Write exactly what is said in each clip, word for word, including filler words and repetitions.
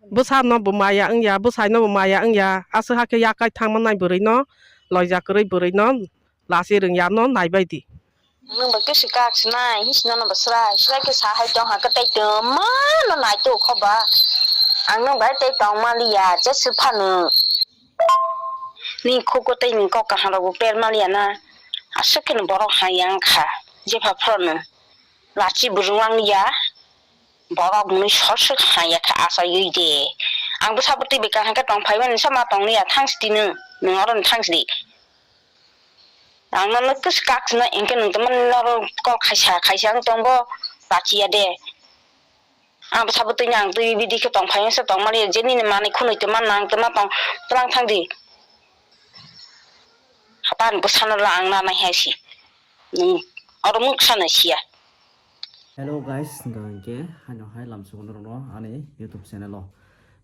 Bwsano bo maya wngya, bwsaino bo maya wngya, aswk hakhe yakai thangma nai bwrwino, loija kwrwi bwrwino lachi rwngya no naibai di. Nwng bai khe swkak swnai, hisino no bo srai, srai khe sa hai tong hakhe tei tongma no nai tong kho ba. Ang nwng bai tei tong maliya, je swk phano. Ni khugo tei ni kok kaham rok bo per maliya na, aswk khe no borok hai yang kha, jepha phano lachi bo rwng ya. Borok mwnwi soswk haya kha achaiwi de. Ang bwsa bwtwi bai kaham khe tong phaimani sama tongni ya, thangs di nwng, nwng oro thangs di. Ang nono kwswk kak sino hinkhe nwng tongmani noro kok khaisa khaisa ang tongbo pachiya de. Ang bwsa bwtwi ni ang twi bidi khe tong phaimani se tongmani je nini manwi khunui tongma nang tongma tong twlang thang di. Hapan bwsano la ang nanai hai si. Nwng oro mung sana siya. Hello guys, hwnkha hwnkhe haino hai lamsogo norokno ani YouTube channel o.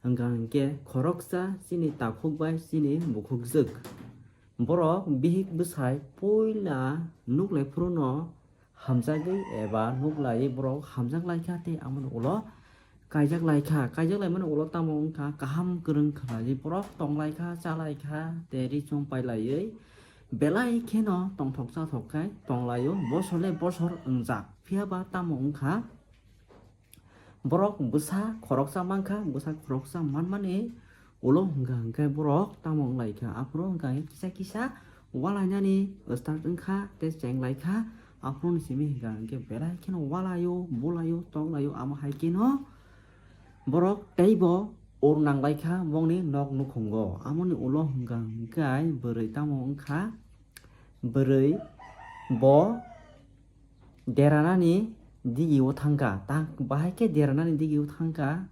Hwnkha hwnkhe khoroksa chini takhuk bai chini bukhukjwk. Borok bihik bwsai puila nuklai phuru no hamjagwi eba nuklai borok hamjak laikha tei amoni ulo kaijak laikha. Kaijak laimani ulo tamo wngkha kaham kwrwng khlaiwi borok tong laikha, cha laikha tei ri chum pai laiwi belai kheno tongthok chathok khai tong laio. Bosor le bosor wngjak, phiya ba tamo wngkha borok bwsa khoroksa mankha, bwsa khoroksa manmani ulo hwnkha hwnkhe borok tamo wng laikha. Aphuru hwnkha hwnkhe kisa kisa walainani start wngkha tei cheng laikha. Aphuruni simi hwnkha hwnkhe belai kheno walaio, bulaio, tong laio, amo hai kheno borok teibo ur nang laikha bongni nok nukhungo. Amoni ulo hwnkha hwnkhe bwrwi tamo wngkha, bwrwi bo deranani digio thangkha, tak bahai khe deranani digio thangkha,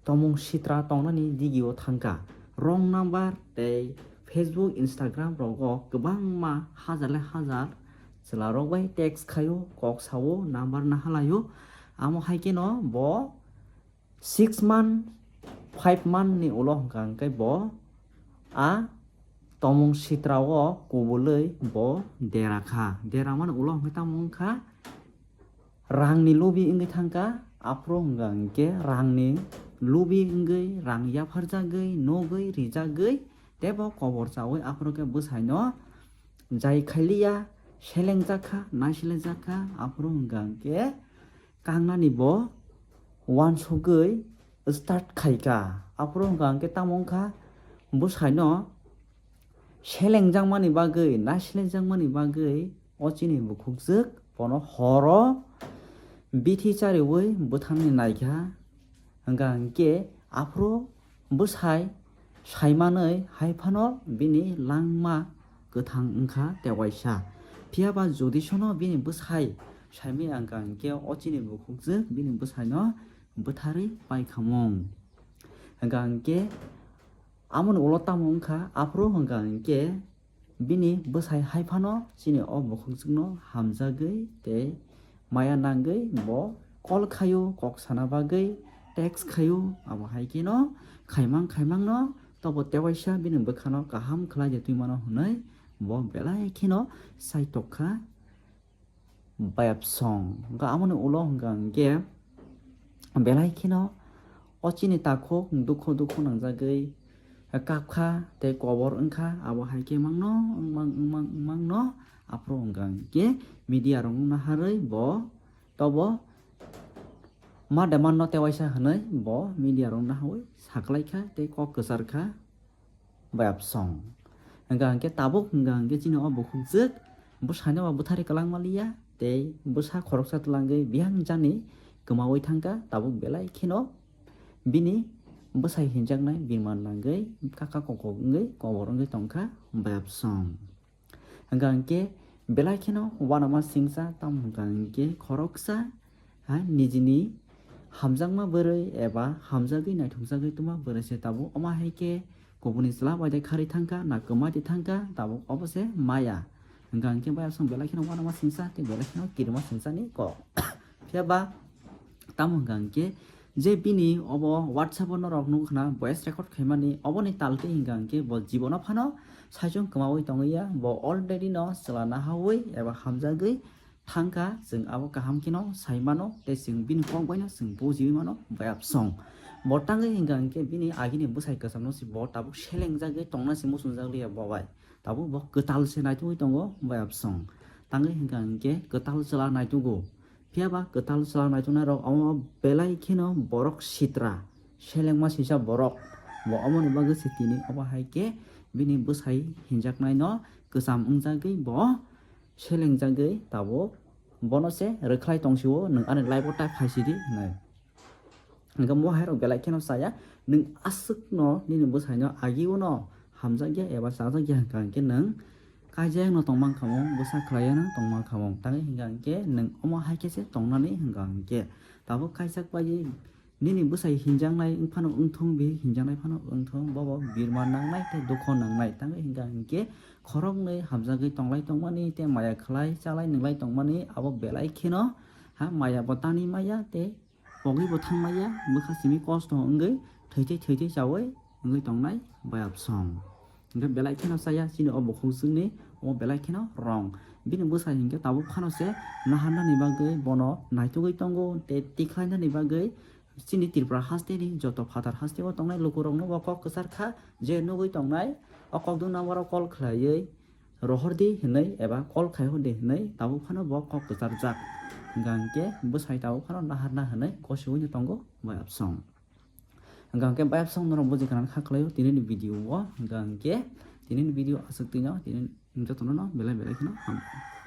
tomung sitra tongnani digio thangkha. Wrong number tei Facebook, Instagram rogo kwbangma hajar le hajar chwla rok bai text khaio, kok sao, number nahalaio. Amo hai kheno bo six month, five month ni ulo hwnkha hwnkhe bo a tomung sitra o kubulwi bo dera kha. Dera mani ulo hwnkhe tamo wngkha, rangni lubi wngwi thangkha. Aphuru hwnkha hwnkhe rangni lubi wngwi, rang yapharjagwi, nugwi, rijagwi teibo kobor chawi aphuru khe bwsaino jai khailiya, selengjak kha, naiselengjak kha. Aphuru hwnkha hwnkhe kangnani bo uansugwi start khaikha. Aphuru hwnkha hwnkhe tamo wngkha, bwsaino selengjakmani bagwi, naiselengjakmani bagwi o chini bukhukjwk bono horo bithi chariwi bwthangni naikha. Hwnkha hwnkhe aphuru bwsai saimanwi hai phano bini langma kwthang wngkha tewaisa. Phiya ba jodi sono bini bwsai saimaya hwnkha hwnkhe o chini bukhukjwk bini bwsaino bwtharwi paikhamung. Hwnkha hwnkhe amoni ulo tamo wngkha, aphuru hwnkha hwnkhe bini bwsai hai phano chini o bukhukjwkno hamjagwi tei maya nangwi bo call khaio, kok sana bagwi text khaio. Abo hai kheno khaimang khaimangno tobo tewaisa bini bwkhano kaham khlai de twi mano hwnwi bo belai kheno saitok kha. Bayapsong. Hwnkha amoni ulo hwnkha hwnkhe belai kheno o chini takhuk dukhu dukhu nangjagwi kapkha tei kobor wngkha, abo hai khe mangno wngmang wngmang wngmangno aphuru hwnkha hwnkhe media rok wngna harwi bo tobo ma demand no tewaisa hwnwi bo media rok naharwi saklaikha tei kok kwcharkha. Bayapsong. Hwnkha hwnkhe tabuk hwnkha hwnkhe chini o bukhukjwk bwsaino ba bwthari kwlangma liya tei bwsa khoroksa twlangwi biyang jani kwmawi thangkha, tabuk belai kheno bini bwsai hinjaknai bini man nangwi kaka kokok wngwi kobor wngwi tongkha Bayapsong. Hwnkha hwnkhe belai kheno uanama singcha, tamo hwnkha hwnkhe khoroksa, ha, nijini hamjakma bwrwi eba hamjagwi naithokjagwi tongma bwrwi se tabuk. Omo hai khe kubuni chwla bai de kharwi thangkha, na kwmai de thangkha, tabuk obo se maya. Hwnkha hwnkhe Bayapsong belai kheno uanama singcha tei belai kheno kirima singchani kok. Phiya ba tamo hwnkha hwnkhe je bini obo WhatsApp o norok nukha na voice record khaimani, oboni tal twi hwnkha hwnkhe bo jibono phano saichung kwmawi tongwi ya, bo already no chwla nahawi eba hamjagwi thangkha, chwng abo kaham kheno sai mano tei chwng bini kok baino chwng bujiwi mano Bayapsong. Bo tangwi hwnkha hwnkhe bini agini bwsai kwchamno se bo tabuk selengjagwi tongna se muchungjak liya bo bai. Tabuk bo kwtal se naitugwi tongo bai absong. Tangwi hwnkha hwnkhe kwtal chwla naitugo. Phiya ba kwtal chwla naituknai rok omo belai kheno borok sitra, selengma sisa borok. Bo omoni bagwi se tini obo hai khe bini bwsai hinjaknaino kwcham wngjagwi bo selengjagwi tabuk bono se rwkhlai tongsio, "Nwng ani life o ta phaisidi," hwnwi. Hwnkhe mo hai rok belai kheno chaya, nwng aswkno nini bwsaino agio no hamjakya eba chajakya hwnkha hwnkhe nwng kaijakno tongmankha mung, bwsa khlaiya no tongmankha mung. Tangwi hwnkha hwnkhe nwng omo hai khe se tongnani hwnkha hwnkhe tabuk kaijak bai nini bwsai hinjaknai wngphano wngthung, bihik hinjaknai phano wngthung, bobo birma nangnai tei dukho nangnai. Tangwi hwnkha hwnkhe khoroknwi hamjagwi tonglai tongmani tei maya khlai chalai nwnglai tongmani abo belai kheno ha maya bo tani maya tei pogwi bo thang maya, bwkha simi kosto wngwi thwi tei thwi tei chawi wngwi tongnai bai absong. Hwnkhe belai kheno chaya chini o bukhuk chwngni omo belai kheno wrong. Bini bwsai hwnkhe tabuk phano se naharnani bagwi bono naitugwi tongo tei tikhlainani bagwi chini Tripura hasteni joto phatar hasteo tongnai lukurokno bo kok kwchar kha je nugwi tongnai o kok duna oro call khlaiwi rohor di hinwi eba call khai hor di hinwi tabuk phano bo kok kwchar jak. Hwnkha hwnkhe bwsai tabuk phano naharna hinwi gosiwi no tongo bai absong. Hwnkha hwnkhe bai absong norok buji khana kha khlaio tinini video o. Hwnkha hwnkhe tinini video aswk twino tini jotono no belai belai kheno hambai.